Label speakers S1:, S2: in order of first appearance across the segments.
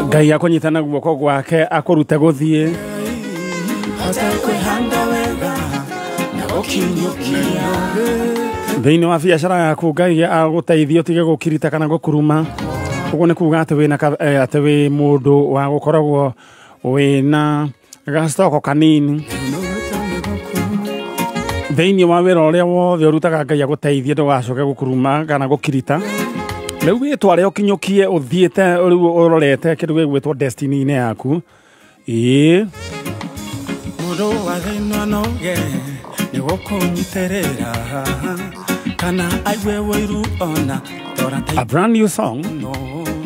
S1: Ngai akũnyita na guoko gwake akũrute gũthiĩ. Thĩinĩ wa biacara yaku Ngai agũteithie ũtige gũkirita kana gũkuruma. Ũguo nĩ kuga atĩ wĩna atĩ wĩ mũndũ wa gũkoragwo wĩna gacitoko kanini thĩinĩ wa wĩra ũrĩa wothe ũrutaga. Ngai agũteithie ndũgacoke gũkuruma kana gũkirita. Rĩu wĩtware ũkinyũkie ũthiĩte rĩu ũrorete kĩndũ gĩgwĩtwo destiny-inĩ yaku. Ĩĩ
S2: Mũndũ wa thĩna noge nĩ gũkũnyitĩrĩra kana aigue wũiru ona tora.
S1: A brand new song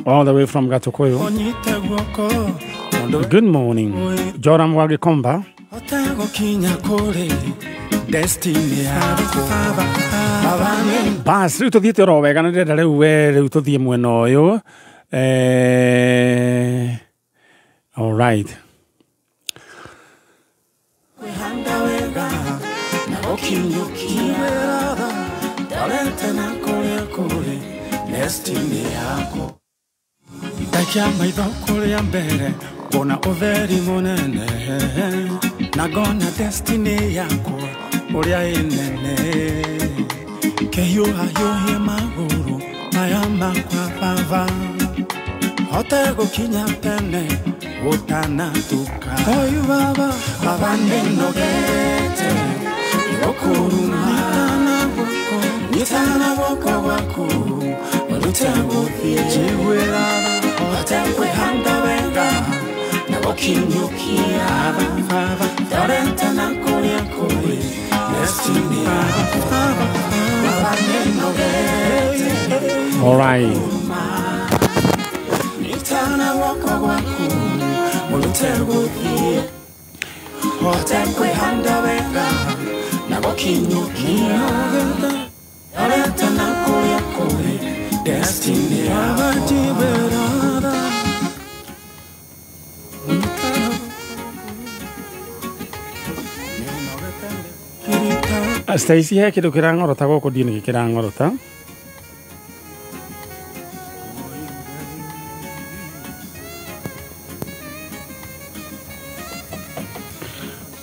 S1: all the way from Gatukuyu.
S2: Ũnyite guoko mũndũ.
S1: Good morning, Joram wa Gikomba.
S2: Hote gũkinya kũrĩ destiny yaku baba nĩ
S1: Bas, rĩu tũthiĩte oro wega na ndĩrenda rĩu we rĩu tũthiĩ mwena ũyũ. All right.
S2: Kwĩhanda wega na gũkinyũkia ndorete na kũrĩa kũrĩ destiny yaku. Ndaikia maitho kũrĩa mbere kuona ũtheri mũnene na ngona destiny yakwa ũrĩa ĩnene. Kĩhiũhahiũhie magũrũ maya makwa baba hote gũkinya tene gũtanatuka. Oi baba, baba nĩnogete nĩgũkũruma, nyitana guoko gwaku ũrute gũthiĩ. Njiguĩra hote kwĩhanda wega na gũkinyũkia baba ndorete na kũrĩa kũrĩ destiny yakwa baba nĩnogete.
S1: All right.
S2: Nyitana guoko gwaku ũrute gũthiĩ hote kwĩhanda wega na gũkinyũkia ndorete na kũrĩa kũrĩ destiny yakwa.
S1: Stacy, he kĩndũ kĩrang'orota gũkũ, ndiũ nĩkĩ kĩrang'orota.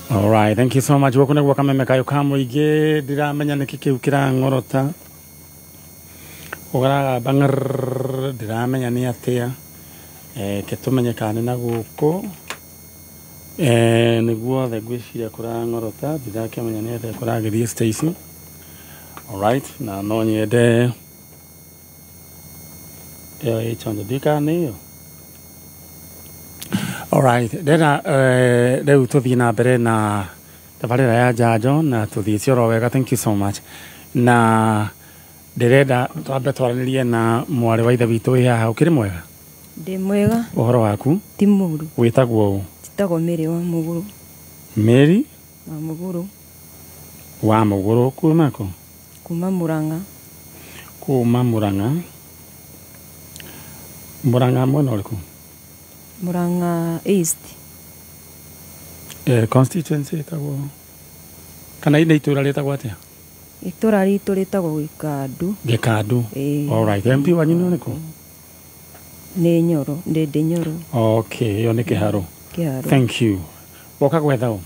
S1: All right, thank you so much. Gũkũ nĩguo Kameme kayũ ka mũingĩ. Ndiramenya nĩkĩ kĩu kĩrang'orota ũgaragamba ng'rrrr, ndiramenya nĩ atĩa. Ke tũmenye kana nĩ na gũkũ nĩguo othe ngwĩciria kũrang'orota. Ndirakĩmenya nĩ atĩa kũragĩthiĩ, Stacy. All right, na no nyende ĩyo ĩ chonjo, ndikana nĩ ĩyo. Alright, ndĩrenda rĩu tũthiĩ na mbere na tabarĩra ya njanjo na tũthiĩte oro wega. Thank you so much. Na ndĩrenda twambe twaranĩrie na mwarĩ wa ithe witũ wĩ haha. Ũkĩrĩ mwega?
S3: Ndĩ mwega.
S1: Ũhoro waku?
S3: Ti mũru.
S1: Wĩtagwo ũ?
S3: Njĩtagwo Mary wa Mũgũrũ.
S1: Mary
S3: wa Mũgũrũ.
S1: Wa Mũgũrũ, kuma kũ?
S3: Kuma Mũrang'a.
S1: Kuma Mũrang'a. Mũrang'a mwena ũrĩkũ?
S3: Mũrang'a East.
S1: Constituency ĩtagwo kana nĩ itũra rĩtagwo atĩa?
S3: Itũra ritũ rĩtagwo Gĩkandu.
S1: Gĩkandu.
S3: Ĩĩ.
S1: Alright, MP wanyu nĩ ũrĩkũ?
S3: Nĩ Nyoro, Ndĩndĩ Nyoro.
S1: Okay, ĩyo nĩ Kĩharũ.
S3: Kĩharũ.
S1: Thank you. Woka gwetha ũ?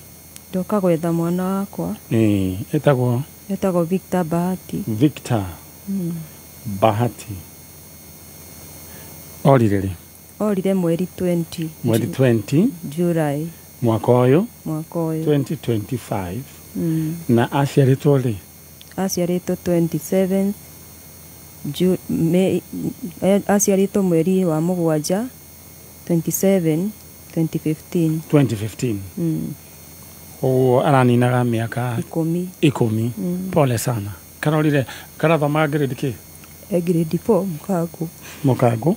S3: Ndoka gwetha mwana wakwa.
S1: Ĩĩ, ĩtagwo?
S3: Etagwo Victor Bahati.
S1: Victor Bahati. Orire rĩ?
S3: Orire mweri 20.
S1: Mweri 20.
S3: July.
S1: Mwaka ũyũ.
S3: Mwaka ũyũ.
S1: 2025. Na aciarĩtwo rĩ?
S3: Aciarĩtwo 27 May, aciarĩtwo mweri wa mũgwanja 27 2015.
S1: 2015. Ũguo araninaga mĩaka
S3: 10.
S1: 10. Pole sana. Karorire karathomaga grade kĩ?
S3: E grade 4 Mũkango.
S1: Mũkango.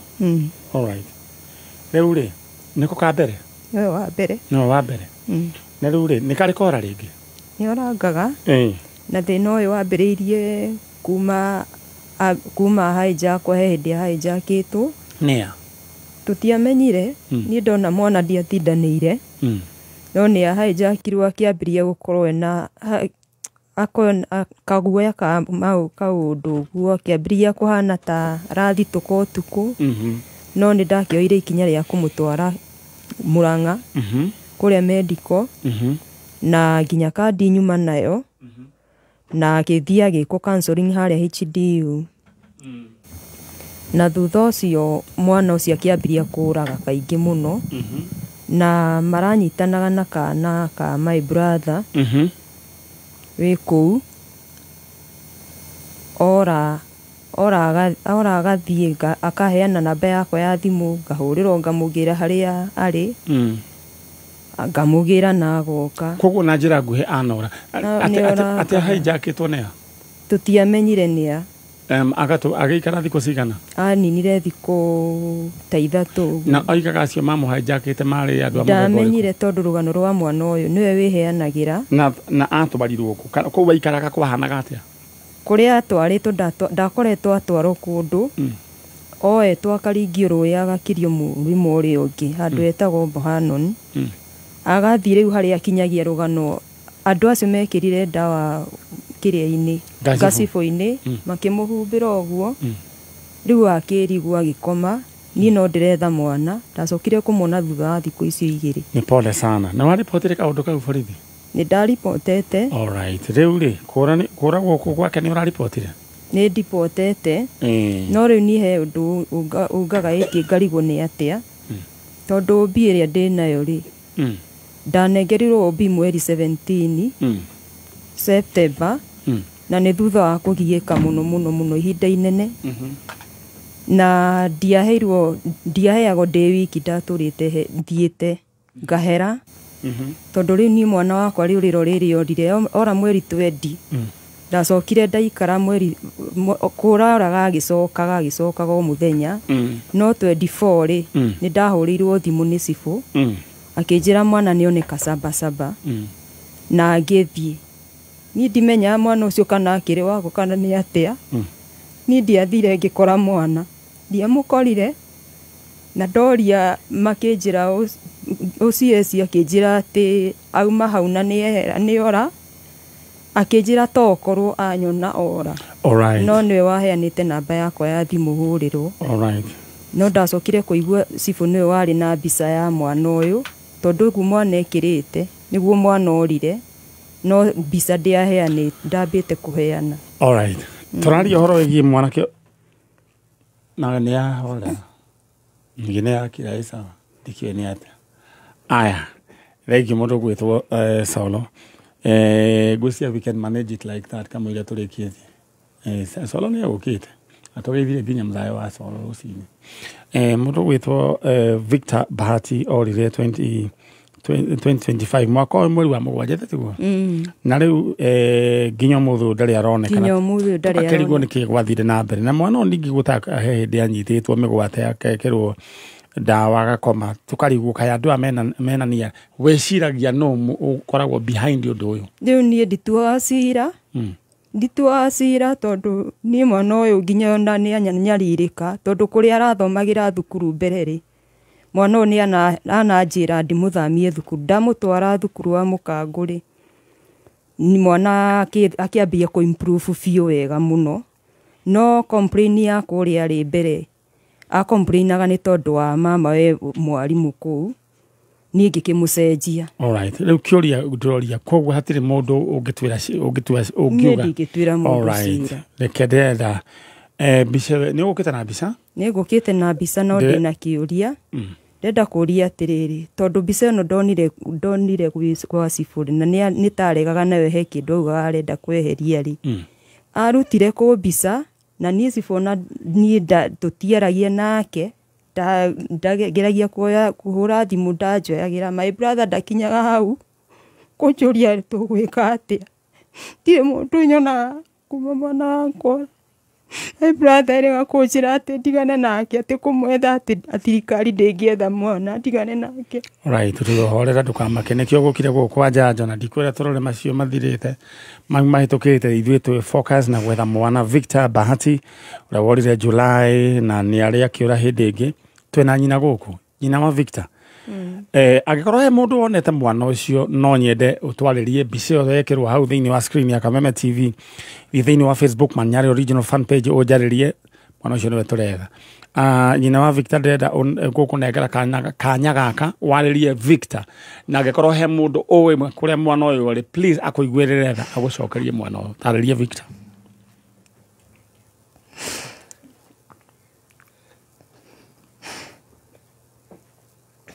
S1: Alright, rĩu rĩ nĩko ka mbere?
S3: Nĩwe wa mbere.
S1: Nĩwe wa mbere. Na rĩu rĩ nĩ karĩ kora rĩngĩ?
S3: Nĩ orangaga.
S1: Ĩĩ.
S3: Na thĩna ũyũ wambĩrĩirie kuma hijackwo, he hĩndĩ hijackĩtwo.
S1: Nĩa?
S3: Tũtiamenyire. Niĩ ndona mwana ndiatindanĩire. No nĩ hijackirwo akĩambĩrĩria gũkorwo ena Kaguoya ka mau kaũndũ ũguo akĩambĩrĩria kũhana ta arathitũka ũtukũ. No nĩ ndakĩoire ikinya rĩa kũmũtwara Murang'a kũrĩa medical na nginya kandi nyuma nayo na agĩthiĩ agĩkwo counseling harĩa HDU. Na thutha ũcio mwana ũcio akĩambĩrĩria kũraga kaingĩ mũno na maranyitanaga na kana ka my brother wĩ kũu ora ora ora agathiĩ akaheana namba yakwa ya thimũ, ngahũrĩrwo ngamũgĩra harĩa arĩ, ngamũgĩra na agoka.
S1: Koguo na njĩra nguhĩ anora atĩ hijackĩtwo nĩa?
S3: Tũtiamenyire nĩa.
S1: Agĩikara thikũ cigana?
S3: Aninire thikũ ta 3.
S1: Na oigaga acio mamũhijackĩte marĩ andũ a mũthemba ũrĩkũ?
S3: Ndamenyire tondũ rũgano rwa mwana ũyũ nĩwe wĩheanagĩra.
S1: Na atwarirwo kũ? Kũu waikaraga kwahanaga atĩa?
S3: Kũrĩa atwarĩtwo ndakoretwo atwarwo kũndũ, oetwo akaringio rũĩ agakirio mũrĩmo ũrĩa ũngĩ handũ etagwo Bohanon. Agathiĩ rĩu harĩa akinyagia rũgano andũ acio mekĩrire ndawa kĩrĩa-inĩ gacibũ-inĩ, makĩmũhumbĩra ũguo. Rĩu akĩrigwo agĩkoma, niĩ no ndĩretha mwana, ndacokire kũmwona thutha wa thikũ icio 2.
S1: Nĩ pole sana. Na waripotire kaũndũ kau borithi?
S3: Nĩ ndaripotete.
S1: Alright. Rĩu rĩ, kũra gũkũ gwake nĩ ũraripotire?
S3: Nĩ ndipotete. No rĩu niĩ he ũndũ ũngagaĩtie ngarigwo nĩ atĩa, tondũ mbia ĩrĩa ndĩnayo rĩ, ndanengerirwo OB mweri 17 September, na nĩ thutha wa kũgiĩka mũno mũno mũno ihinda inene. Na ndiaheirwo, ndiaheagwo ndĩ wiki, ndatũrĩte thiĩte ngahera, tondũ rĩu niĩ mwana wakwa rĩũrĩro rĩrĩ orire ora mweri 20. Ndacokire ndaikara mweri kũraoraga agĩcokaga agĩcokaga o mũthenya. No 24 rĩ, nĩ ndahũrĩirwo thimũ nĩ cibũ, akĩnjĩra mwana nĩoneka sabasaba, na ngĩthiĩ. Niĩ ndimenyaga mwana ũcio kana akĩrĩ wakwa kana nĩ atĩa. Niĩ ndiathire ngĩkora mwana, ndiamũkorire, na ndoria makĩnjĩra OCS akĩnjĩra atĩ auma hau na nĩehera nĩora, akĩnjĩra to okorwo anyona ora.
S1: Alright.
S3: No nĩwe waheanĩte namba yakwa ya thimũ hũrĩrwo.
S1: Alright.
S3: No ndacokire kũigua cibũ nĩwe warĩ na mbica ya mwana ũyũ, tondũ ũguo mwana ekĩrĩte nĩguo mwana orire, no mbica ndiaheanĩte, ndambĩte kũheana.
S1: Alright. Tũraria ũhoro wĩgiĩ mwanake na nĩ ahora ningĩ nĩ akira ĩ sawa, ndikĩũĩ nĩ atĩa. Aya, thengiũ mũndũ ũgwĩtwo Solo. Ngwĩciria we can manage it like that kamũira tũrĩkĩtie. Solo nĩ egũkĩte atũgeithirie nginya mũthaya wa Solo rũcinĩ. Mũndũ ũgwĩtwo Victor Bahati orire 2025 mwaka ũyũ mweri wa 7 tiguo? Na rĩu nginya ũmũthĩ ndarĩ aronekana.
S3: Nginya ũmũthĩ ndarĩ aronekana.
S1: Akĩrigwo nĩkĩ gwathire na mbere. Na mwana ũyũ ningĩ gũtaka he hĩndĩ anyitĩtwo mĩgwate akekĩrwo ndawa agakoma, tũkarigwo kaĩ andũ aya mena nia. Wĩciragia nũ ũkoragwo behind ũndũ ũyũ?
S3: Rĩu niĩ ndituaga cira. Ndituaga cira tondũ niĩ mwana ũyũ nginya ona nĩ anyarirĩka, tondũ kũrĩa arathomagĩra thukuru mbere rĩ, mwana ũyũ nĩ ananjĩra ndimũthamie thukuru. Ndamũtwara thukuru wa Mũkangũ rĩ, mwana akĩambia kũ improve biũ wega mũno. No complain ya kũrĩa rĩ mbere, a complainaga nĩ tondũ wa mama we mwarimũ kũu, niĩ ngĩkĩmũcenjia.
S1: Alright. Rĩu kĩũria ndĩroria, koguo hatirĩ mũndũ ũngĩtuĩra ũngĩtua ũngiuga?
S3: Niĩ ndingĩtuĩra mũndũ
S1: Alright.
S3: cira.
S1: Reke ndĩretha mbica, nĩ ũgũkĩte na mbica?
S3: Nĩ ngũkĩte na mbica no ndĩna kĩũria. Ndĩrenda kũũria atĩrĩrĩ, tondũ mbica ĩno ndonire gwa cibũ rĩ, na nĩ taregaga nayo he kĩndũ augaga arenda kweheria rĩ. Arutire kũ mbica, na niĩ cibũ ona niĩ tũtiaragia nake, ndageragia kũhũra thimũ ndanjoyagĩra. My brother ndakinyaga hau kũnjũria tũgwĩka atĩa. Ndirĩ mũndũ nyonaga kuma mwana wakwa. My brother erĩga kũnjĩra atĩ ndigane nake, atĩ kũmwetha atĩ thirikari ndĩngĩetha mwana, ndigane nake.
S1: Alright, tũtihorera ndũkamake, nĩkĩo gũkire gũkũ kwa njanjo na ndikwĩra tũrore macio mathirĩte mau mahĩtũkĩte, ithuĩ twĩ focus na gwetha mwana Victor Bahati ũrĩa worire July na nĩ arĩ akĩũra hĩndĩ ĩngĩ. Twĩna nyina gũkũ, nyina wa Victor. Angĩkorwo he mũndũ wonete mwana ũcio no nyende ũtwarĩrie mbica ĩyo yekĩrwo hau thĩinĩ wa screen ya Kameme TV, thĩinĩ wa Facebook Manyari original fan page, ũnjarĩrie mwana ũcio nĩwe tũretha. Nyina wa Victor ndĩrenda gũkũnengera kanya gaka warĩrie Victor, na angĩkorwo he mũndũ ũĩ kũrĩa mwana ũyũ ũrĩ, please akũiguĩrĩre tha agũcokerie mwana ũyũ. Tarĩrie Victor.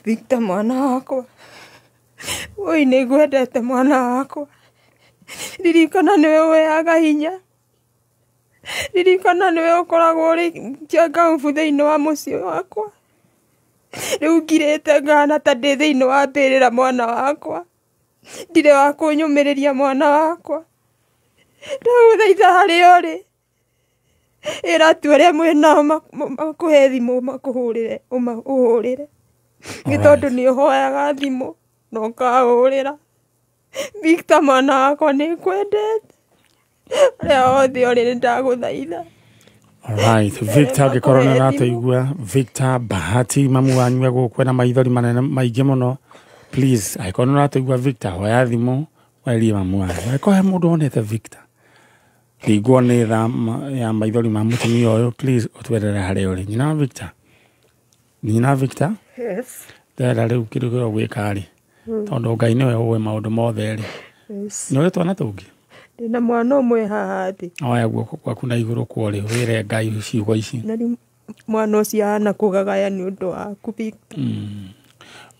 S3: Victor mwana wakwa, oi nĩ ngwendete mwana wakwa, ririkana nĩwe ũheaga hinya, ririkana nĩwe ũkoragwo ũrĩ kĩangaũbu thĩinĩ wa mũciĩ wakwa. Rĩu ngirĩte ngahana ta ndĩ thĩinĩ wa mbĩrĩra mwana wakwa, ndirĩ wa kũnyũmĩrĩria mwana wakwa. Ndagũthaitha harĩa ũrĩ, ĩra tu arĩa mwĩnao makũhe thimũ makũhũrĩre, ũhũrĩre, nĩ tondũ nĩ ũhoyaga thimũ na ũkahũrĩra. Victor mwana wakwa nĩ ngwendete, arĩa othe ũrĩ nĩ ndagũthaitha.
S1: Alright, Victor angĩkorwo nĩ ũratũigua, Victor Bahati mamu wanyu egũkũ na maithori manene maingĩ mũno, please angĩkorwo nĩ ũratũigua Victor, hoya thimũ warĩrie mamu wanyu. Angĩkorwo he mũndũ wonete Victor, ringwo nĩ tha ya maithori ma mũtumia ũyũ, please ũtwerere harĩa ũrĩ. Nyina wa Victor, nyina wa Victor,
S3: Yes.
S1: ndĩrenda rĩu kĩndũ kĩrĩa ũgwĩka rĩ, tondũ Ngai nĩwe ũĩ maũndũ mothe rĩ.
S3: Yes.
S1: Nĩ ũrĩ twana tũngĩ?
S3: Ndĩna mwana ũmwe haha thĩ.
S1: Oya guoko gwaku na igũrũ kworĩ wĩre Ngai ciugo ici.
S3: Na rĩu mwana ũcio ahana kũgagaya nĩ ũndũ waku Victor.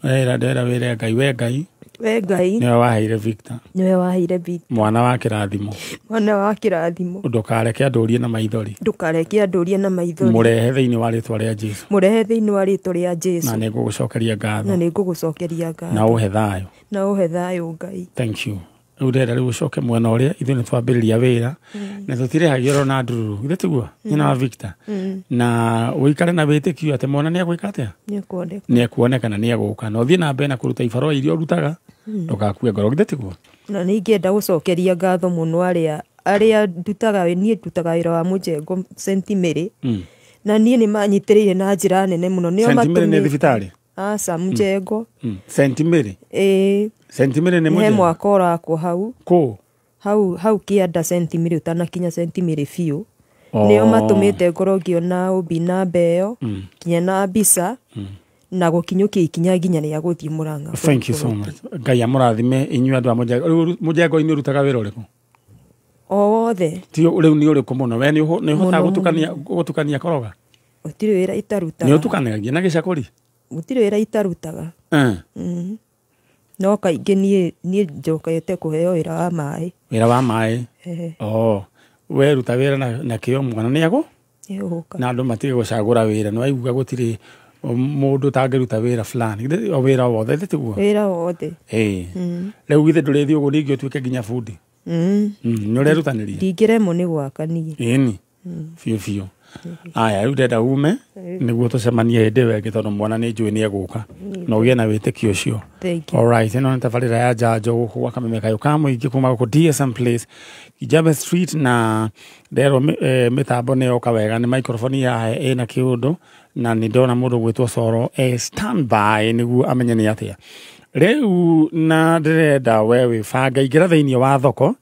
S1: Ndĩrenda wĩre Ngai, we Ngai,
S3: We Ngai,
S1: nĩwe waheire Victor,
S3: nĩwe waheire Victor
S1: mwana wa kĩrathimo,
S3: mwana wa kĩrathimo,
S1: ndũkareke andũrie na maithori,
S3: ndũkareke andũrie na maithori,
S1: mũrehe thĩinĩ wa rĩtwa rĩa Jesũ,
S3: mũrehe thĩinĩ wa rĩtwa rĩa Jesũ,
S1: na nĩngũgũcokeria ngatho,
S3: na nĩngũgũcokeria ngatho,
S1: na ũhe thayũ,
S3: na ũhe thayũ Ngai.
S1: Thank you. Rĩu ndĩrenda rĩu ũcoke mwena ũrĩa ithuĩ nĩ twambĩrĩria wĩra na tũtirĩhagio na ndururu, githĩ tiguo nyina wa Victor? Na ũikare na wĩtĩkio atĩ mwana nĩegwĩka atĩa, nĩekuoneka na nĩegũka, na ũthiĩ na mbere na kũruta ibarũa iria ũrutaga, ndũgakue ngoro, githĩ tiguo?
S3: Na nĩ ingĩenda gũcokeria ngatho mũno arĩa ndutaga, niĩ ndutaga wĩra wa mũjengo St Mary, na niĩ nĩ manyitĩrĩire na njĩra nene mũno. Nĩo
S1: St Mary nĩ thibitarĩ?
S3: Aca, mũjengo.
S1: St Mary?
S3: Ĩĩ.
S1: St Mary nĩ mũjengo?
S3: He mwaka ũrakwo hau.
S1: Kũ?
S3: Hau kĩanda St Mary ũtanakinya St Mary biũ. Nĩo matũmĩte ngorwo ngĩona ũmbi namba ĩyo, nginya na mbica, na gũkinyũkia ikinya nginya rĩa gũthiĩ Mũrang'a.
S1: Thank you so much. Ngai amũrathime inyuĩ andũ a mũjengo. Rĩu mũjengo-inĩ ũrutaga wĩra ũrĩkũ?
S3: O wothe.
S1: Ti rĩu nĩ ũrĩkũ mũno? We nĩ ũhotaga gũtukania koroga?
S3: Gũtirĩ wĩra itarutaga.
S1: Nĩ ũtukanagia na gĩcakũri?
S3: Gũtirĩ wĩra itarutaga. No kaingĩ niĩ njokete kũheo wĩra wa maĩ.
S1: Wĩra wa maĩ? Oh, we ruta wĩra na kĩo, mwana nĩegũ?
S3: Nĩegũka.
S1: Na andũ matige gũcagũra wĩra, nĩ waigua gũtirĩ mũndũ ũtangĩruta wĩra fulani, o wĩra wothe, githĩ tiguo?
S3: Wĩra wothe.
S1: Ĩĩ. Rĩu githĩ ndũrĩthiĩ ũguo ningĩ ũtuĩke nginya bundi? Nĩ ũrerutanĩria?
S3: Ndingĩremwo nĩ gwaka niĩ.
S1: Ĩni, biũ biũ. Aya, rĩu ndĩrenda ume nĩguo tũcemanie hĩndĩ ĩyo ĩngĩ, tondũ mwana nĩ njũĩ nĩ egũka, na ũgĩe na wĩtĩkio ũcio. Alright, ĩno nĩ tabarĩra ya njanjo gũkũ gwa Kameme Kayũ ka mũingĩ kuma gũkũ DSM Place, Kijabe Street, na nderwo mĩtambo nĩ yoka wega, nĩ microphone ya ĩna kĩũndũ, na nĩ ndona mũndũ gwĩtwo Soro standby nĩguo amenye nĩ atĩa. Rĩu na ndĩrenda we wĩbange, ingĩra thĩinĩ wa thoko,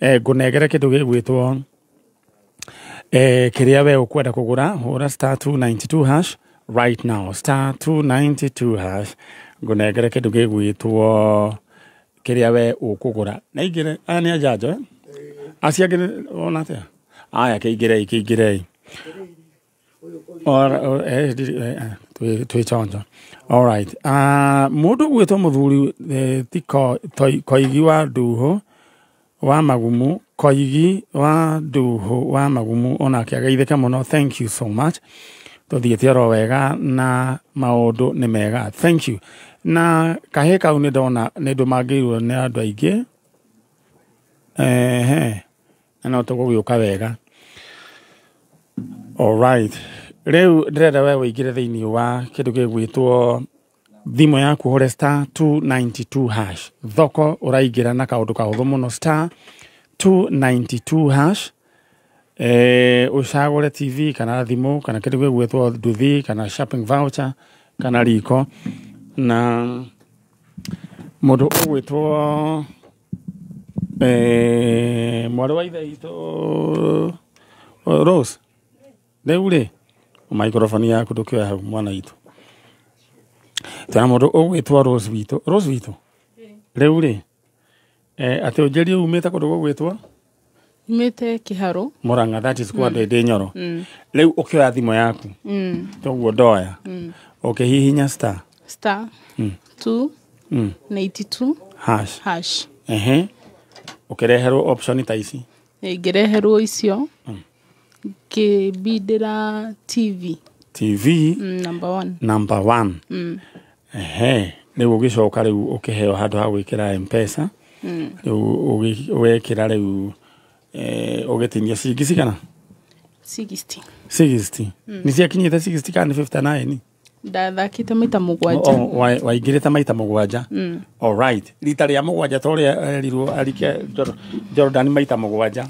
S1: ngũnengere kĩndũ gĩgwĩtwo kĩrĩa we ũkwenda kũgũra, hũra star 292 hash right now, star 292 hash, ngũnengere kĩndũ gĩgwĩtwo kĩrĩa we ũkũgũra. Na ingĩre, aya nĩ anjanjo, eh? Acio angĩ ona atĩa? Aya, kĩingĩrei, kĩingĩrei. Twĩ chonjo. Alright. Mũndũ ũgwĩtwo mũthuri ti Koigi wa Nduhũ wa Magumu, Koigi wa Nduhũ wa Magumu, onake ageithĩke mũno. Thank you so much. Tũthiĩte oro wega na maũndũ nĩ mega. Thank you. Na kahĩĩ kau nĩ ndona nĩ ndũmangĩirwo nĩ andũ aingĩ. Ehe. Na no tũgũgĩũka wega. Alright. Rĩu ndĩrenda we ũingĩre thĩinĩ wa kĩndũ gĩgwĩtwo thimũ yaku, hũre star 292 hash. Thoko ũraingĩra na kaũndũ kahũthũ mũno, star 292 hash. Ũcagũre TV kana thimũ kana kĩndũ gĩgwĩtwo nduthi kana shopping voucher kana riko. Na mũndũ ũgwĩtwo mwarĩ wa ithe witũ Rose. Rĩu rĩ microphone yaku ndũkĩoya hau mwana witũ. Twĩna mũndũ ũgwĩtwo Rose witũ. Rose witũ. Rĩu rĩ atĩ ũnjĩrie umĩte kũndũ gũgwĩtwo
S4: Umĩte Kĩharũ.
S1: Murang'a, that is kwa Ndĩndĩ Nyoro. Rĩu ũkĩoya thimũ yaku toguo ndoya ũkĩhihinya star
S4: Star 2 92
S1: hash
S4: hash.
S1: Ehe, ũkĩreherwo option ta ici.
S4: Ngĩreherwo icio ngĩbindĩra TV.
S1: TV
S4: Number 1.
S1: Number 1. Ehe, rĩu ũgĩcoka rĩu ũkĩheo handũ ha gwĩkĩra M-Pesa. Rĩu ũgekĩra rĩu ũgĩtinia ciringi cigana?
S4: 60.
S1: 60. Nĩ ciakinyĩte 60 kana 59?
S4: Ndathakĩte maita mũgwanja.
S1: Waingĩrĩte maita mũgwanja. All right. Rita rĩa mũgwanja ta ũrĩa erirwo arike Jordan maita mũgwanja.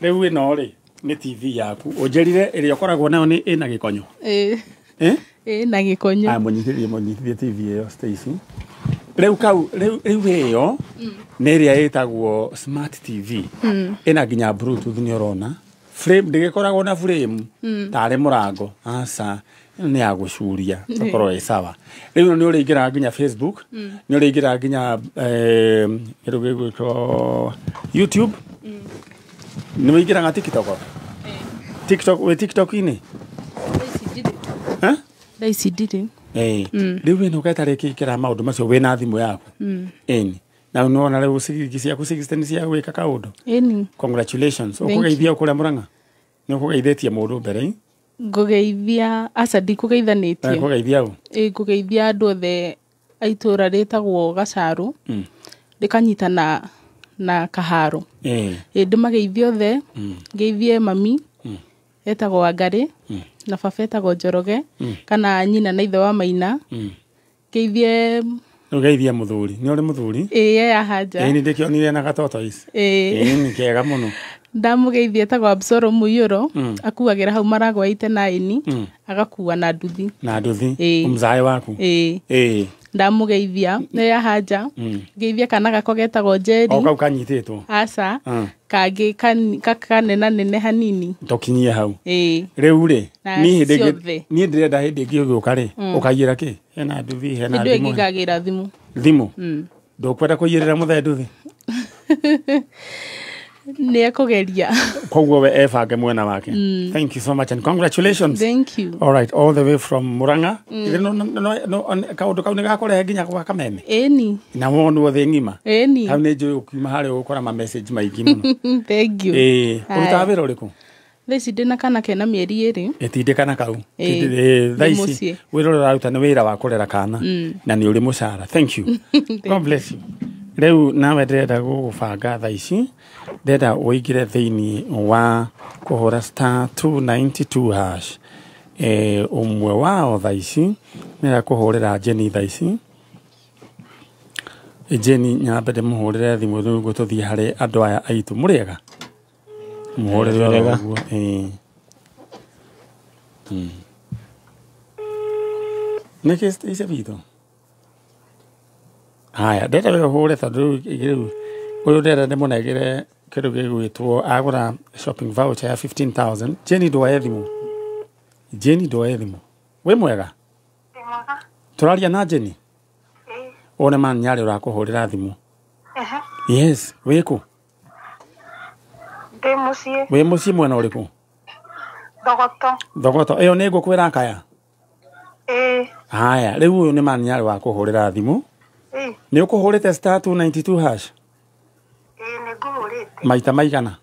S1: Rĩu ĩno rĩ nĩ TV yaku. Ũnjĩrire ĩrĩa ũkoragwo nayo nĩ ĩna gĩkonyo.
S4: Ĩna gĩkonyo.
S1: Aya, mũnyitithie TV ĩyo Stacy. Rĩu kau rĩu ĩyo nĩ ĩrĩa ĩtagwo smart TV. Ĩna nginya bluetooth nĩ ũrona. Frame ndĩgĩkoragwo na frame tarĩ mũrango. Aca, ĩno nĩ ya gũcuria tũkorwo ĩ sawa. Rĩu ĩno nĩ ũrĩingĩraga nginya Facebook, nĩ ũrĩingĩraga nginya kĩndũ gĩgwĩtwo YouTube. Nĩ ũingĩraga TikTok? TikTok, wĩ TikTok-inĩ?
S4: Thaa ici ndirĩ.
S1: Rĩu ĩno ũgetarĩ ĩkĩingĩra maũndũ macio wĩna thimũ yaku. Ĩni. Na nĩwona rĩu ciringi ciaku 60 nĩ cia gwĩka kaũndũ.
S4: Ĩni.
S1: Congratulations. Ũkũgeithia kũrĩa Murang'a? Nĩ ũkũgeithĩtie mũndũ mbere?
S4: Ngũgeithia, aca ndikũgeithanĩtie.
S1: Ngũgeithia ũ?
S4: Ngũgeithia andũ othe a itũũra rĩtagwo Gacarũ. Rĩkanyitana na Kaharo. Ndĩmageithie othe, ngeithie mami etagwo Wangarĩ na baba etagwo Njoroge kana nyina na ithe wa Maina. Ngeithie
S1: Ũgeithie mũthuri. Nĩ ũrĩ mũthuri?
S4: Ĩĩ, ye haha nja.
S1: Ĩĩ, nĩ ndĩkĩonire na gatoto ici. Ĩĩ, nĩ kega mũno.
S4: Ndamũgeithia etagwo Absoro Mũiyũro, akuagĩra hau maragwa 89, agakua na nduthi.
S1: Na nduthi? Mũzae waku?
S4: Ĩĩ. Ndamũgeithia nĩ ya haja. Ngeithia kana gakwa getagwo Njeri.
S1: O kau kanyitĩtwo?
S4: Aca, kangĩ kanena nene hanini.
S1: Tũkinyie hau.
S4: Ĩĩ.
S1: Rĩu rĩ, niĩ ndĩrenda hĩndĩ ĩngĩ ũgĩũka rĩ, ũkaiyĩra kĩ? Hena nduthi, hena
S4: thimũ. Hĩndĩ ĩyo ĩngĩ ngagĩra thimũ.
S1: Thimũ? Ndũkwenda kũiyĩrĩra mũthee nduthi?
S4: Nĩ ekũgeria.
S1: Koguo we ebange mwena wake. Thank you so much and congratulations.
S4: Thank you.
S1: All right, all the way from Murang'a. No kaũndũ kau nĩ gakũrehe nginya gwa Kameme.
S4: Ĩni.
S1: Na wonwo thĩ ng'ima.
S4: Ĩni.
S1: Hau nĩ njũĩ ũkiuma harĩa ũgũkora ma message maingĩ mũno.
S4: Thank you.
S1: Ĩĩ, ũrutaga wĩra ũrĩkũ?
S4: Thaa ici ndĩna kana kena mĩeri 2.
S1: Ĩtindĩ kana kau. Thaa ici wĩra ũrĩa ũraruta nĩ wĩra wa kũrera kana na nĩ ũrĩ mũcara. Thank you. God bless you. Rĩu nawe ndĩrenda gũgũbanga thaa ici, ndĩrenda ũingĩre thĩinĩ wa kũhũra star 292 hash. Ũmwe wao thaa ici nĩarenda kũhũrĩra Jenny thaa ici. Jenny nyambe ndĩmũhũrĩre thimũ nĩguo tũthiĩ harĩ andũ aya aitũ. Mũrĩega? Mũhũrĩre oro ũguo. Nĩkĩ ici witũ? Haya, ndĩrenda we ũhũre tondũ rĩu ũyũ ndĩrenda ndĩmũnengere kĩndũ gĩgwĩtwo agũra shopping voucher ya 15,000. Jenny ndwoe thimũ. Jenny ndwoe thimũ. Wĩ mwega?
S5: Wĩ mwega.
S1: Tũraria na Jenny?
S5: Ĩĩ.
S1: One man nyarĩ ũrakũhũrĩra thimũ. Yes, wĩ kũ?
S5: Ndĩ mũciĩ.
S1: Wĩ mũciĩ mwena ũrĩkũ?
S5: Thogoto.
S1: Thogoto. Ĩyo nĩ ngũkũ ĩrakaya?
S5: Ĩĩ.
S1: Haya, rĩu ũyũ nĩ man nyarĩ wakũhũrĩra thimũ. Nĩ ũkũhũrĩte star 292 hash?
S5: Ĩĩ, nĩ ngũhũrĩte.
S1: Maita maigana?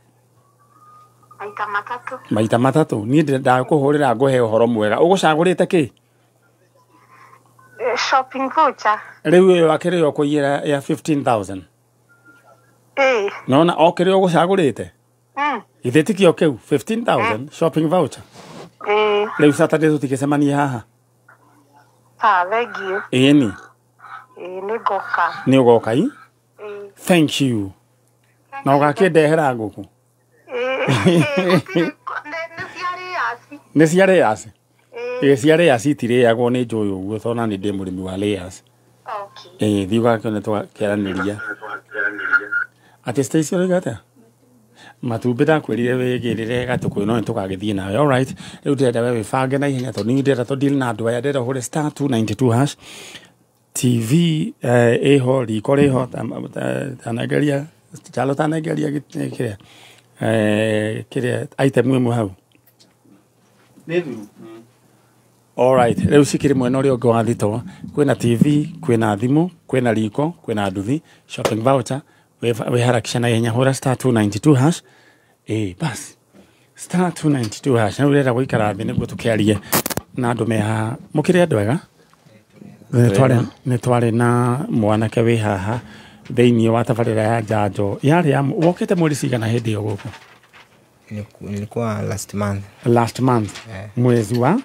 S5: Maita matatũ.
S1: Maita matatũ. Niĩ ndakũhũrĩra ngũhe ũhoro mwega. Ũgũcagũrĩte kĩ?
S5: Shopping voucher.
S1: Rĩu ĩyo akĩrĩ yo kũiyĩra ya 15,000.
S5: Ĩĩ.
S1: Nona o kĩrĩa ũgũcagũrĩte? Githĩ ti kĩo kĩu 15,000 shopping voucher.
S5: Ĩĩ.
S1: Rĩu Saturday tũtigĩcemanie haha.
S5: Thank you.
S1: Ĩni.
S5: Ĩĩ, nĩ ngoka.
S1: Nĩ ũgoka i?
S5: Ĩĩ.
S1: Thank you. Na ũgakĩndehera ngũkũ?
S5: Ĩĩ, nĩ ciarĩ yaci.
S1: Nĩ ciarĩ yaci? Ĩ cia layers itirĩagwo nĩ njũĩ ũguo tondũ nani ndĩ mũrĩmi wa layers.
S5: Okay.
S1: Ĩ thiĩ ũgakĩone twakĩaranĩria. Atĩ Stacy ũroiga atĩa? Matumbĩ ndakwĩrire wĩgĩrĩre gatũkũyũ no nĩtũgagĩthiĩ nawe. Alright, rĩu ndĩrenda we wĩbange na ihenya tondũ niĩ ndĩrenda tũ deal na andũ aya, ndĩrenda ũhũre star 292 hash. TV ĩho, riko rĩho, tanengeria Chalo, tanengeria kĩrĩa kĩrĩa item ĩmwe hau nĩ thuru. Alright, rĩu cikĩrĩ mwena ũrĩa ũngĩ wa thito, kwĩna TV, kwĩna thimũ, kwĩna riko, kwĩna nduthi, shopping voucher. Wĩharakisha na ihenya, hũra star 292 hash. Ĩ bas, star 292 hash. Na ũrenda gũikara thĩ nĩguo tũkĩarie na andũ me haha. Mũkĩrĩ andũ ega? Nĩ twarĩ na mwanake wĩ haha thĩinĩ wa tabarĩra ya njanjo yarĩ ya wokĩte mweri cigana hĩndĩ ĩyo gũkũ?
S6: Nilikuwa last month.
S1: Last month.
S6: Yeah.
S1: Mwezi wa?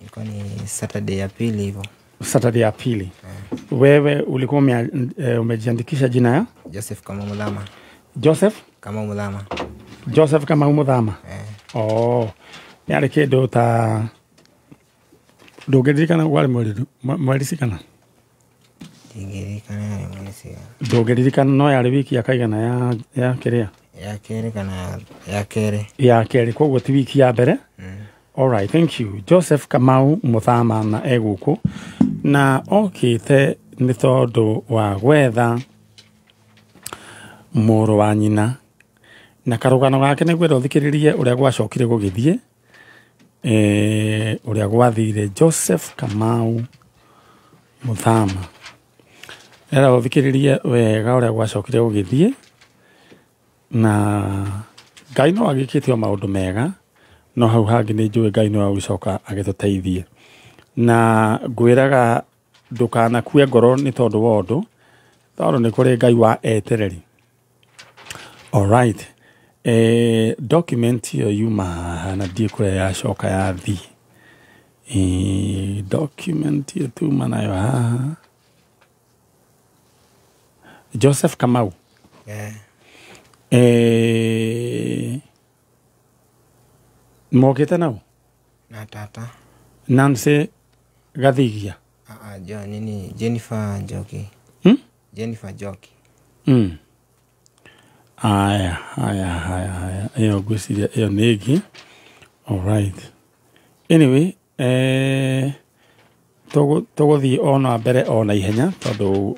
S6: Ilikuwa ni Saturday ya pili hivyo.
S1: Saturday ya pili. Yeah. Wewe ulikuwa umejiandikisha jina ya?
S6: Joseph Kamau Muthama.
S1: Joseph?
S6: Kamau Muthama.
S1: Joseph Kamau Muthama.
S6: Yeah.
S1: Oh. Yarĩ kĩndũ ta ndũngĩririkana warĩ mweri cigana?
S6: Ndingĩririkana yarĩ mweri cigana.
S1: Ndũngĩririkana no yarĩ wiki ya kaigana ya kĩrĩa?
S6: Ya kerĩ kana ya kerĩ.
S1: Ya kerĩ, koguo ti wiki ya mbere. All right, thank you. Joseph Kamau Muthama na egũkũ na okĩte nĩ tondũ wa gwetha mũrũ wa nyina na karũgano gake nĩngwenda ũthikĩrĩrie ũrĩa gwacokire gũgĩthiĩ, ũrĩa gwathire. Joseph Kamau Muthama, era ũthikĩrĩrie wega ũrĩa gwacokire gũgĩthiĩ, na Ngai no agĩkĩte o maũndũ mega, no hau hangĩ nĩ njũĩ Ngai no agũcoka agĩtũteithie. Na ngwĩraga ndũkanakue ngoro nĩ tondũ wa ũndũ, tondũ nĩ kũrĩ Ngai wa etereri. Alright, document ĩyo yuma haha na ndiĩ kũrĩa yacoka yathiĩ. Document ĩyo tuma nayo haha. Joseph Kamau.
S6: Yeah.
S1: Mokĩte nau?
S6: Na tata.
S1: Nancy Gathigia.
S6: Jo, nini Jennifer Njoki. Jennifer Njoki.
S1: Aya. Ĩyo ngwĩciria ĩyo nĩ ĩngĩ. Alright. Anyway, tũgũthiĩ o na mbere o na ihenya tondũ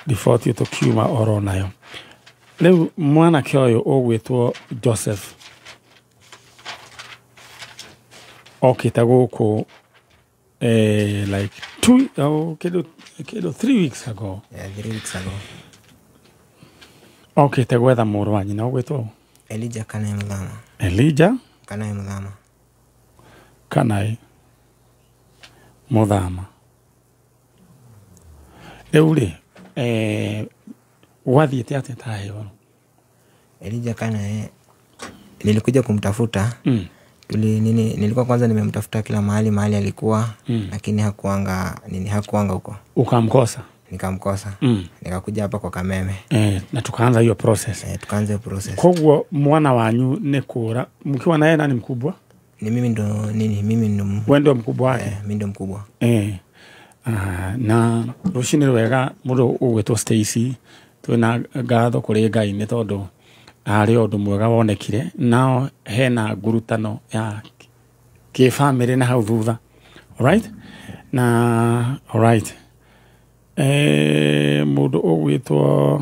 S1: riboti ĩyo tũkiuma oro nayo. Rĩu mwanake ũyũ ũgwĩtwo Joseph okĩte gũkũ like 3 weeks ago.
S6: Yeah, 3 weeks ago.
S1: Okĩte gwetha mũrũ wa nyina ũgwĩtwo
S6: Elijah Kanai Muthama.
S1: Elijah
S6: Kanai Muthama.
S1: Kanai Muthama. Rĩu rĩ, gwathiĩte atĩa ta heo?
S6: Elijah Kanai nilikuja kumtafuta. Nilikuwa kwanza nimemtafuta kila mahali alikuwa, lakini hakuanga huko.
S1: Ukamkosa?
S6: Nikamkosa. Nikakuja hapa kwa Kameme.
S1: Na tukaanza hiyo process.
S6: Tukaanza hiyo process.
S1: Koguo mwana wanyu nĩ kũra, mkiwa naye nani mkubwa?
S6: Ni mimi ndo nini, mimi ndo.
S1: Wewe ndo mkubwa wake?
S6: Mimi ndo mkubwa.
S1: Na rũcinĩ rwega mũndũ ũgwĩtwo Stacy, twĩna ngatho kũrĩ Ngai nĩ tondũ harĩ ũndũ mwega wonekire, nao hena ngurutano ya kĩbamĩrĩ na hau thutha. Alright? Na alright. Mũndũ ũgwĩtwo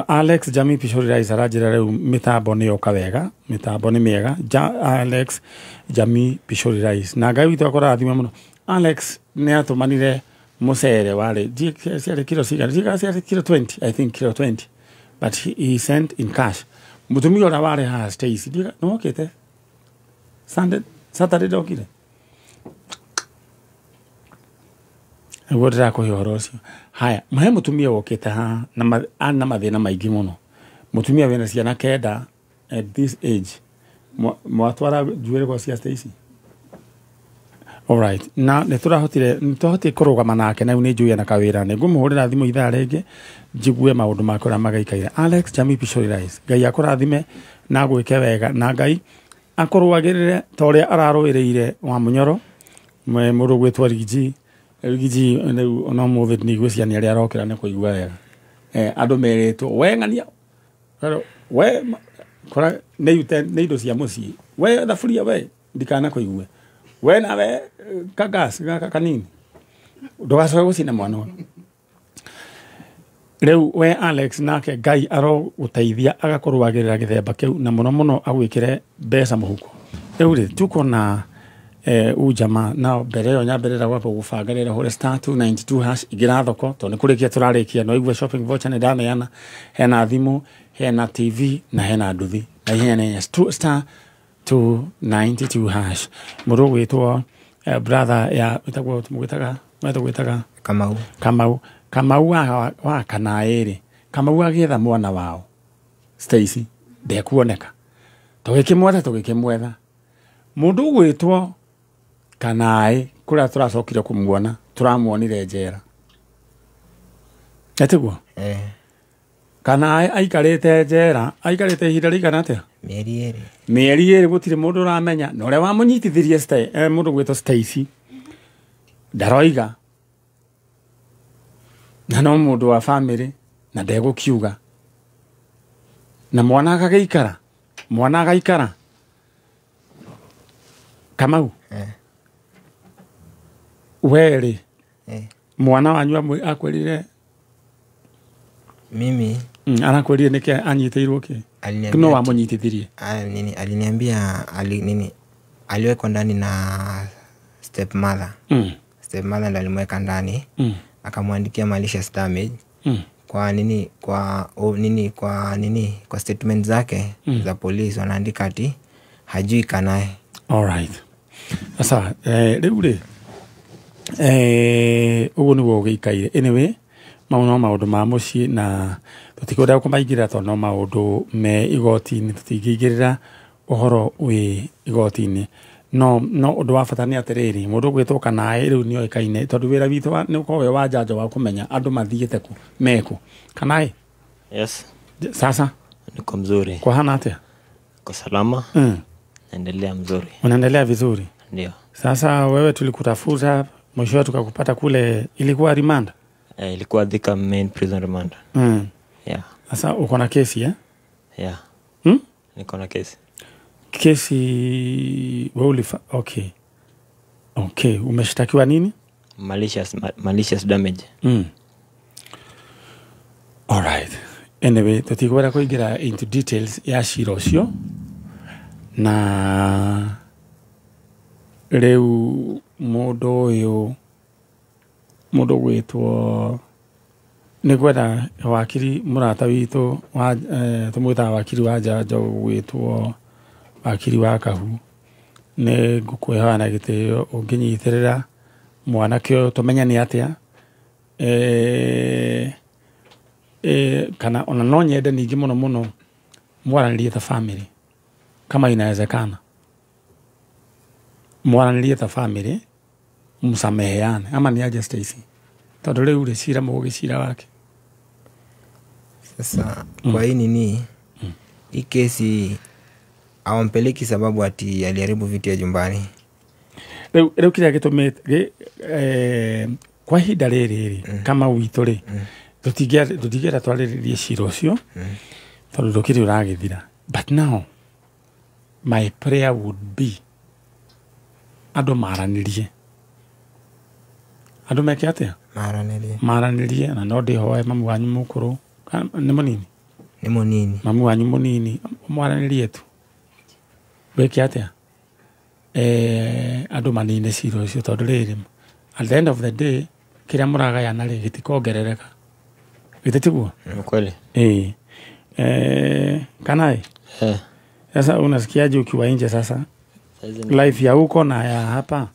S1: Alex Jamii Pishori Rice aranjĩra rĩu mĩtambo nĩ yoka wega, mĩtambo nĩ mĩega. Alex Jamii Pishori Rice. Na Ngai witũ akũrathime mũno. Alex nĩ atũmanire mũcere warĩ ciarĩ kilo cigana, ciarĩ kilo 20, I think kilo 20. But he sent in cash. Mũtumia ũrĩa warĩ haha Stacy, nĩ wokĩte? Sunday, Saturday ndokire? Nĩguo ndĩrakũhe ũhoro ũcio. Haya, he mũtumia wokĩte haha na ana mathĩna maingĩ mũno. Mũtumia wĩna ciana 9 at this age. Mwatwara njuĩrĩ kwa cia Stacy? Alright. Na nĩtũrahotire kũrũgama nake na rĩu nĩ njũĩ ena kawĩra. Nĩngũmũhũrĩra thimũ ithaa rĩngĩ njigue maũndũ make ũrĩa magaikaire. Alex Jamii Pishori Rice, Ngai akũrathime na agwĩke wega, na Ngai Akorwagirire ta ũrĩa ararũĩrĩire wa Mũnyoro mũndũ gwĩtwo Rigiji. Rigiji rĩu ona ũmũthĩ ndigwĩciria nĩ arĩa arokĩra nĩ kũigua wega. Andũ merĩtwo we ng'ania we kora nĩ indo cia mũciĩ we thaburia we ndikana kũigue we nawe kagas gaka kanini ndũgacoke gũcina mwana ũyũ. Rĩu we Alex nake Ngai arogũteithia agakũrũagĩrĩra gĩthemba kĩu na mũno mũno agwĩkĩre mbeca mũhuko. Rĩu rĩ tuko na ujamaa na mbere ĩyo nyambĩrĩra gwamba gũbanga rĩrĩa hũre star 292 hash ingĩra thoko tondũ nĩ kũrĩkia tũrarĩkia no igue shopping voucher nĩ ndaneana hena thimũ hena TV na hena nduthi na ihenya na ihenya star 292 hash. Mũndũ ũgwĩtwo brother ya wĩtagwo tũmũgwĩtaga wetagwo
S6: Kamau.
S1: Kamau wa Kanaĩ rĩ Kamau agĩetha mwana wao Stacy ndekuoneka tũgĩkĩmwetha mũndũ ũgwĩtwo Kanaĩ kũrĩa tũracokire kũmuona tũramuonire njera etiguo. Kanaĩ aikarĩte njera aikarĩte ihinda rĩigana atĩa? Mĩeri ĩrĩ gũtirĩ mũndũ ũramenya na ũrĩa wamũnyitithirie mũndũ ũgwĩtwo Stacy ndaroiga na no mũndũ wa family na ndegũkiuga na mwana agagĩikara mwana agaikara. Kamau we rĩ mwana wanyu akwĩrire
S6: mimi
S1: arakwĩrire nĩkĩ anyitĩirwo kĩ no wamũnyitithirie?
S6: Nini aliniambia nini aliwekwa ndani na stepmother. Stepmother ndo alimweka ndani. Akamwandikia malicious damage. Kwa nini kwa statement zake za polisi wanaandika ati hajui Kanae.
S1: All right. Sasa rĩu rĩ ũguo nĩguo ũgĩikaire. Anyway mau no maũndũ ma mũciĩ na tũtikwenda kũmaingĩrĩra tondũ no maũndũ me igoti-inĩ tũtingĩingĩrĩra ũhoro wĩ igoti-inĩ. No ũndũ wa bata nĩ atĩrĩrĩ mũndũ ũgwĩtwo Kanaĩ rĩu nĩ oĩkaine tondũ wĩra witũ nĩ ũkoragwo wĩ wa njanjo wa kũmenya andũ mathiĩte kũ mekũ. Kanaĩ.
S7: Yes.
S1: Sasa
S7: niko mzuri.
S1: Kwa hana atĩa?
S7: Niko salama. Naendelea mzuri.
S1: Unaendelea vizuri?
S7: Ndio.
S1: Sasa wewe tulikutafuta mwisho tukakupata kule ilikuwa remand?
S7: Ilikuwa Thika main prison remand. Yeah.
S1: Sasa uko na kesi eh?
S7: Yeah. Niko na kesi.
S1: Kesi wewe okay. Okay, umeshtakiwa nini?
S7: Malicious damage.
S1: All right. Anyway, tutikwenda kuingira into details ya cira ũcio na rĩu mũndũ ũyũ mũndũ gwĩtwo nĩ ngwenda wakiri mũrata witũ wa tũmwĩtaga wakiri wa njanjo gwĩtwo wakiri wa Kahu nĩ ngũkwĩhoya na gĩtĩo ũngĩnyitĩrĩra mwanake ũyũ tũmenye nĩ atĩa kana ona no nyende ningĩ mũno mũno mwaranĩrie ta family kama inawezekana mwaranĩrie ta family msameheane ama ni aje Stacy tondũ rĩu rĩ cira mũgũgĩcira wake.
S6: Sasa kwa hii nini hii kesi hawampeleki sababu ati aliharibu vitu ya nyumbani.
S1: Rĩu kĩrĩa gĩtũmĩte kwa ihinda rĩrĩ rĩ kama witũ rĩ tũtingĩenda twarĩrĩrie cira ũcio tondũ ndũkĩrĩ ũragĩthira. But now my prayer would be andũ maranĩrie andũ meke atĩa maranĩrie na no ndĩhoe mamu wanyu mũkũrũ nĩ mũnini
S6: nĩ mũnini
S1: mamu wanyu mũnini mwaranĩrie tu wĩke atĩa andũ manine cira ũcio tondũ rĩrĩ at the end of the day kĩrĩa mũragayana rĩ gĩtikongerereka githĩ tiguo?
S7: Ni kweli.
S1: Kanaĩ sasa unasikiaje ukiwa nje sasa life ya huko na ya hapa?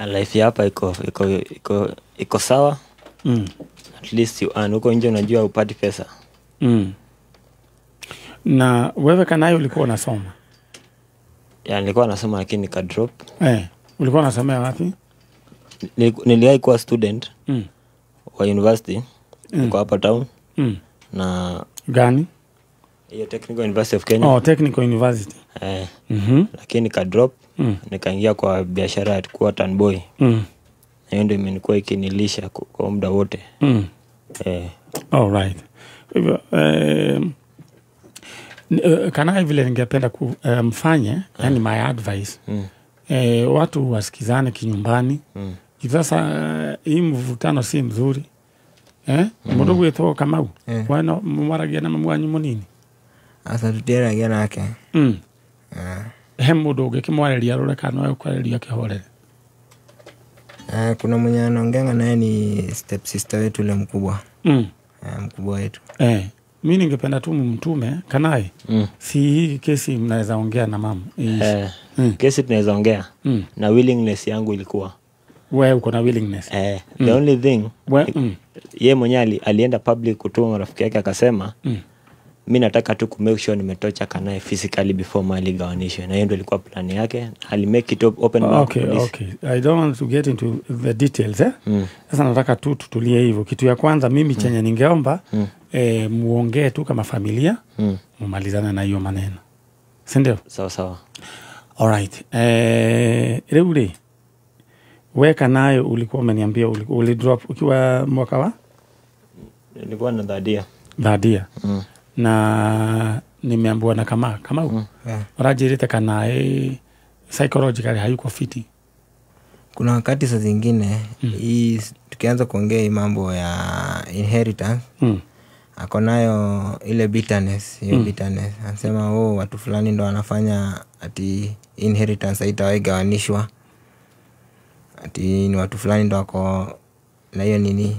S7: Life ya hapa iko sawa. At least you earn. Huko nje unajua upati pesa.
S1: Na wewe Kanaĩ ulikuwa unasoma?
S7: Ya, nilikuwa nasoma lakini nika drop.
S1: Ulikuwa unasomea wapi?
S7: Niliwahi kuwa student wa university. Niko hapa town. Na
S1: gani?
S7: Hiyo Technical University of Kenya.
S1: Oh, Technical University.
S7: Lakini nika drop, nikaingia kwa biashara ya kuwa tanboy. Na hiyo ndio imenikuwa ikinilisha kwa muda wote.
S1: All right. Hivyo kana vile ningependa kumfanye, yani my advice. Watu wasikizane kinyumbani. Sasa hii mvutano si mzuri. Mundu gwitwo Kamau. Wana mwaragia na mwanyu munini.
S6: Asa tutiragia nake.
S1: He mundu ungikimwariria rore kana ukwariria kihorere.
S6: Kuna mwenye anaongeanga naye ni step sister wetu yule mkubwa. Mkubwa wetu.
S1: Mimi ningependa tu mtume Kanai. Si hii kesi mnaweza ongea na mama.
S7: Kesi tunaweza ongea. Na willingness yangu ilikuwa.
S1: Wewe uko na willingness.
S7: The only thing yeye mwenyewe alienda public kutuma marafiki yake akasema mimi nataka tu ku make sure nimetocha Kanai physically before mali gawanishwe. Na hiyo ndio ilikuwa plan yake. Ali make it open back.
S1: Okay. I don't want to get into the details Sasa nataka tu tutulie hivyo. Kitu ya kwanza mimi chenye ningeomba muongee tu kama familia, mumalizane na hiyo maneno. Si ndio?
S7: Sawa sawa.
S1: All right. Rĩu we Kanai ulikuwa umeniambia uli drop ukiwa mwaka wa?
S7: Nilikuwa na dhadia.
S1: Dhadia. Na nimeambiwa na Kamau. Urajirite Kanai psychologically hayuko fiti.
S6: Kuna wakati saa zingine hii tukianza kuongea mambo ya inheritance, ako nayo ile bitterness, hiyo bitterness. Anasema watu fulani ndo wanafanya ati inheritance haitawahi gawanishwa. Ati ni watu fulani ndo wako na hiyo nini.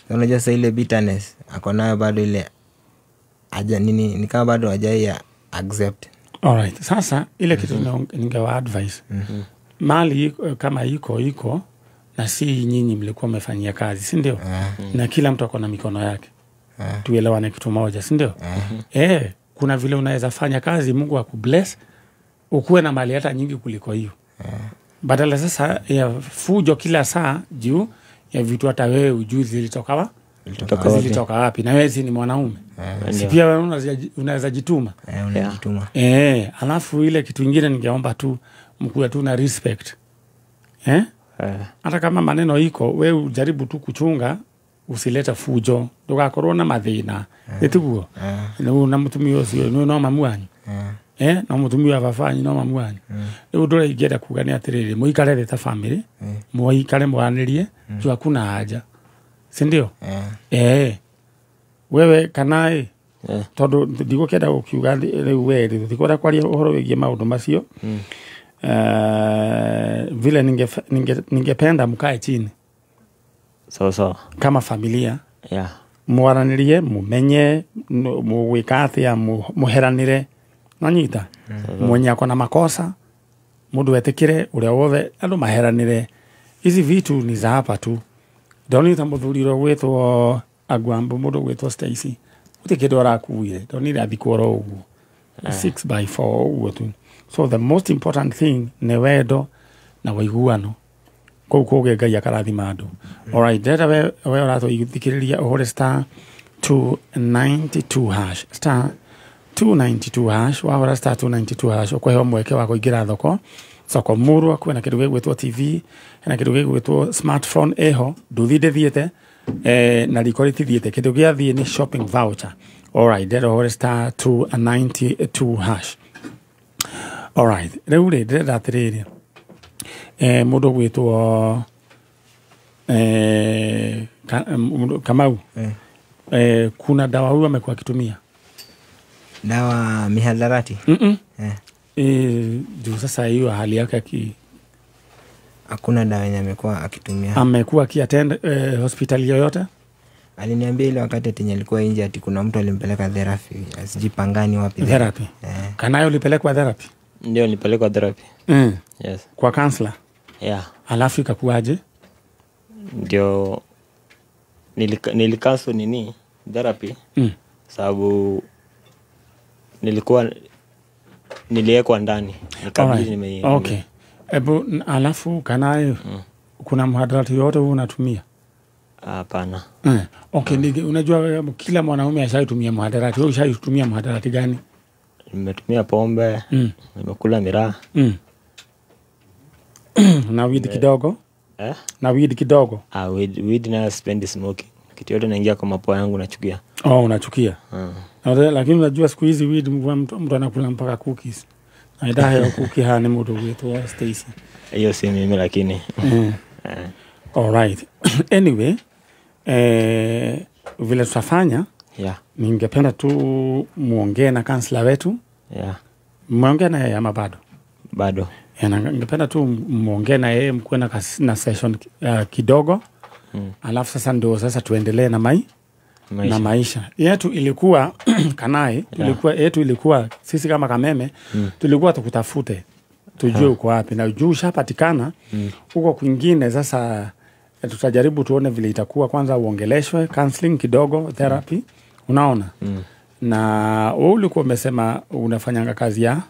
S6: Unajua sasa ile bitterness ako nayo bado ile aja nini ni kama bado hajai accept.
S1: All right. Sasa ile kitu ningewa advice. Mali kama iko na si nyinyi mlikuwa mmefanyia kazi, si ndio? Na kila mtu ako na mikono yake. Tuelewane kitu moja, si ndio? Kuna vile unaweza fanya kazi Mungu akubless ukuwe na mali hata nyingi kuliko hiyo. Badala sasa ya fujo kila saa juu ya vitu hata wewe ujui zilitoka wapi. Na wewe si ni mwanaume. Si pia wewe unaweza jituma.
S6: Unajituma.
S1: Alafu ile kitu kingine ningeomba tu mkuwe tu na respect. Hata kama maneno iko wewe ujaribu tu kuchunga usileta fujo. Ndugakorwo na mathina. Nitiguo. Na mutumia ucio no mamu wanyu. Na mutumia baba wanyu no mamu wanyu. Riu ndure ingĩenda kuga nĩ atĩrĩrĩ mũikare ta family, mũikare mwanĩrie juu hakuna haja. Si ndio? Wewe Kanai tondu ndigũkĩenda gũkiuga rĩu we rĩ tũtikwenda kwaria ũhoro wĩgiĩ maũndũ macio. Vile ningependa mkae chini.
S7: Sawa sawa.
S1: Kama familia. Mwaranĩrie, mumenye, mũgwĩka atĩa, mũheranĩre. Nanyita. Mwenye ako na makosa, mundu etikire uria wothe andu maheranire. Hizi vitu ni za hapa tu. Ndonita muthuri ro gwitwo Agwambo, mundu gwitwo Stacy. Uti kindu arakuire, ndonire athikwo ro uguo. 6x4 uguo tu. So the most important thing ni wendo na waiguano. Kuu kuge Ngai akarathima andu. All right, ndĩrenda we ũratũthikĩrĩria ũhũre star 292 hash. Star 292 hash, wahũra star 292 hash ũkũheo mweke wa kũingĩra thoko soko murwa. Kwĩna kĩndũ gĩgwĩtwo TV, hena kĩndũ gĩgwĩtwo smartphone ĩho, nduthi ndĩthiĩte, na riko rĩtithiĩte. Kĩndũ gĩathiĩ nĩ shopping voucher. All right, ndĩrenda ũhũre star 292 hash. All right, rĩu rĩ ndĩrenda atĩrĩrĩ, mũndũ gwĩtwo Kamau. Kuna dawa huyu amekuwa akitumia
S6: dawa mihadarati?
S1: Juu sasa hiyo hali yake
S6: hakuna dawa yenye amekuwa akitumia.
S1: Amekuwa akiattend hospitali yoyote?
S6: Aliniambia ile wakati ati alikuwa nje ati kuna mtu alimpeleka therapy, asijipangani wapi
S1: therapy. Kanayo ulipelekwa therapy?
S7: Ndio, nilipelekwa therapy. Yes.
S1: Kwa counselor?
S7: Yeah.
S1: Alafu ikakuaje?
S7: Ndio nilikansel nini therapy. Sababu niliwekwa ndani. Nikabidi nime
S1: Okay. Ebu alafu Kanayo kuna mhadarati yote wewe unatumia?
S7: Hapana.
S1: Okay, unajua kila mwanaume ashaitumia muhadarati. Wewe ushaitumia muhadarati gani?
S7: Nimetumia pombe, nimekula miraa.
S1: Na weed kidogo? Na weed kidogo?
S7: Weed na spend smoking. Kitu yote naingia kwa mapua yangu nachukia.
S1: Oh, unachukia. Lakini unajua siku hizi weed mtu anakula mpaka cookies. Na idahe cookie hani mtu wetu Stacy.
S7: Hiyo si mimi lakini.
S1: All right. Anyway, vile tutafanya, ningependa tu muongee na counselor wetu. Muongee na yeye ama bado?
S7: Bado.
S1: Ningependa tu muongee na yeye, mkuwe na session kidogo. Alafu sasa ndio sasa tuendelee na maisha. Na maisha yetu ilikuwa Kanai, tulikuwa yetu ilikuwa sisi kama Kameme, tulikuwa tukutafute tujue uko wapi, na juu ushapatikana huko kwingine. Sasa tutajaribu tuone vile itakuwa. Kwanza uongeleshwe, counseling kidogo, therapy, unaona. Na wewe ulikuwa umesema unafanyanga kazi ya?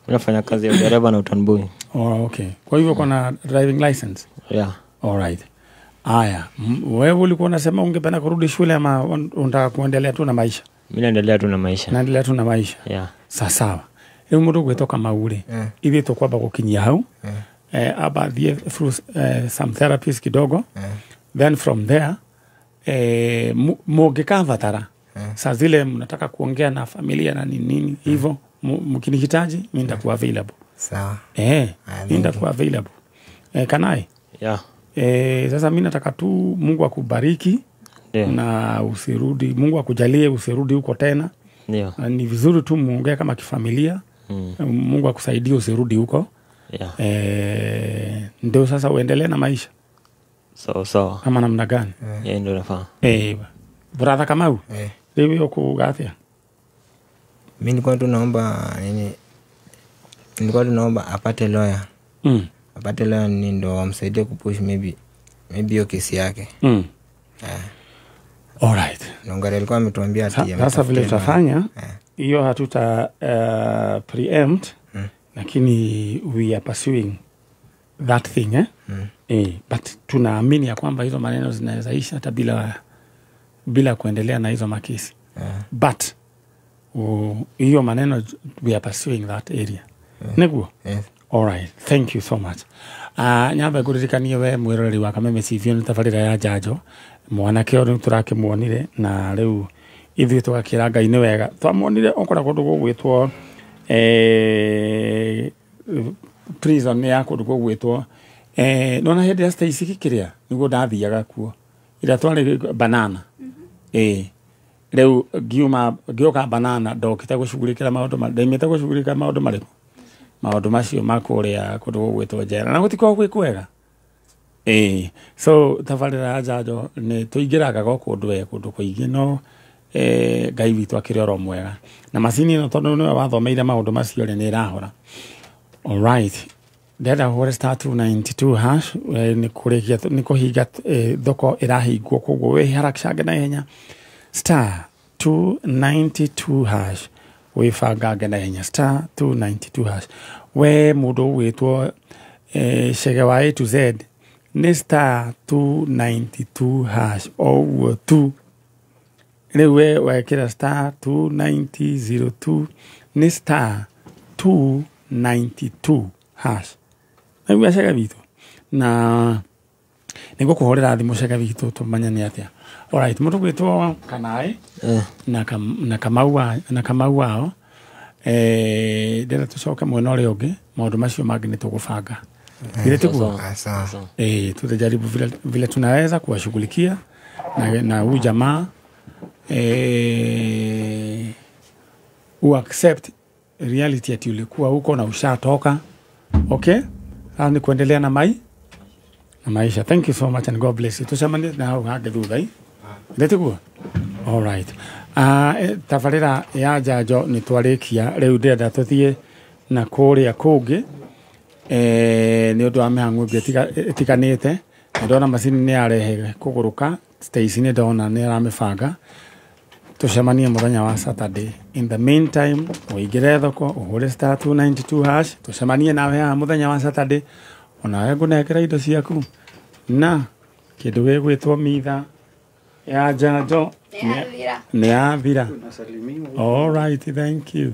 S7: Unafanya kazi ya dereva na utanbui.
S1: Oh, okay. Kwa hivyo kuna driving license?
S7: Yeah.
S1: All right. Aya, wewe ulikuwa unasema ungependa kurudi shule ama unataka kuendelea tu na maisha?
S7: Mimi naendelea tu na maisha.
S1: Naendelea tu na maisha.
S7: Yeah.
S1: Sawa. Rĩu mũndũ gwĩtwo Kamau rĩ, ithuĩ tũkwamba gũkinyia hau, aba athiĩ through some therapies kidogo, then from there mũngĩkabatara saa zile mnataka kuongea na familia na nini hivyo, mkinihitaji mimi nitakuwa available.
S6: Sawa.
S1: Mimi nitakuwa available. Kanai?
S7: Yeah.
S1: Sasa mimi nataka tu Mungu akubariki. Na usirudi, Mungu akujalie usirudi huko tena.
S7: Ndio.
S1: Ni vizuri tu muongee kama kifamilia. Mungu akusaidie usirudi huko. Ndio sasa uendelee na maisha.
S7: Sawa sawa.
S1: Kama namna gani?
S7: Ndio nafaa.
S1: Brother Kamau. Rĩu ũkuuga atĩa?
S6: Mimi nilikuwa tu naomba nini? Nilikuwa tu naomba apate lawyer. Apate lawyer ni ndo amsaidie kupush maybe hiyo kesi yake.
S1: All right.
S6: Nongare alikuwa ametuambia ati
S1: sasa vile tutafanya hiyo hatuta preempt, lakini we are pursuing that thing, but tunaamini ya kwamba hizo maneno zinaweza isha hata bila kuendelea na hizo makesi. But hiyo maneno we are pursuing that area. Niguo?
S6: Yes.
S1: All right. Thank you so much. Nyambe ngũririkanie we mwĩroreri wa Kameme TV nĩ tabarĩra ya njanjo. Mwanake ũyũ tũrakĩmuonire na rĩu ithuĩ tũgakĩra Ngai nĩ wega. Twamuonire okora kũndũ gũgwĩtwo prison ya kũndũ gũgwĩtwo nona hĩndĩ ya Stacy kĩrĩa nĩguo ndathiaga kuo ĩrĩa twarĩ banana. Rĩu ngiuma ngĩũka banana ndokĩte gũcugurĩkĩra maũndũ ndaimĩte gũcugurĩka maũndũ marĩkũ? Maũndũ macio ma kũrĩa kũndũ gũgwĩtwo njera na gũtikoragwo gwĩ kwega. So tabarĩra ya njanjo nĩ tũingĩraga go kũndũ kũndũ kũingĩ no Ngai witũ akĩrĩ oro mwega. Na macini ĩno tondũ nĩwe wathomeire maũndũ macio rĩ nĩ ĩrahora. All right. Ndĩrenda hũre star 292 hash nĩ kũrĩkia nĩ kũhinga thoko ĩrahingwo koguo wĩharakicange na ihenya. Star 292 hash wĩbangange na ihenya. Star 292 hash. We mũndũ ũgwĩtwo Chege wa A to Z nĩ star 292 hash o tu. Rĩu we wekĩra star 2902 nĩ star 292 hash. Naigua Chege witũ na nĩngũkũhũrĩra thimũ Chege witũ tũmanye nĩ atĩa. Alright, mũndũ gwĩtwo Kanai na Kamau wao ndĩrenda tũcoke mwena ũrĩa ũngĩ maũndũ macio mangĩ nĩ tũgũbanga. Vile tuko tutajaribu vile tunaweza kuwashughulikia na huyu jamaa accept reality ati ulikuwa huko na ushatoka. Okay? Sasa ni kuendelea na maisha. Thank you so much and God bless you. Tucemanie na hau hangĩ thutha. Ndĩtiguo? All right. Tabarĩra ya njanjo nĩ twarĩkia rĩu ndĩrenda tũthiĩ na kũrĩa kũngĩ nĩ ũndũ wa mĩhang'o ĩngĩ ĩtiganĩte. Ndona macini nĩ yarehe kũgũrũka, Stacy nĩ ndona nĩ aramĩbanga. Tucemanie mũthenya wa Saturday. In the meantime, ũingĩre thoko ũhũre star 292 hash, tucemanie nawe haha mũthenya wa Saturday. Onawe ngũnengera indo ciaku na Kĩndũ gĩgwĩtwo mitha ya njanjo nĩ yathira. All right, thank you.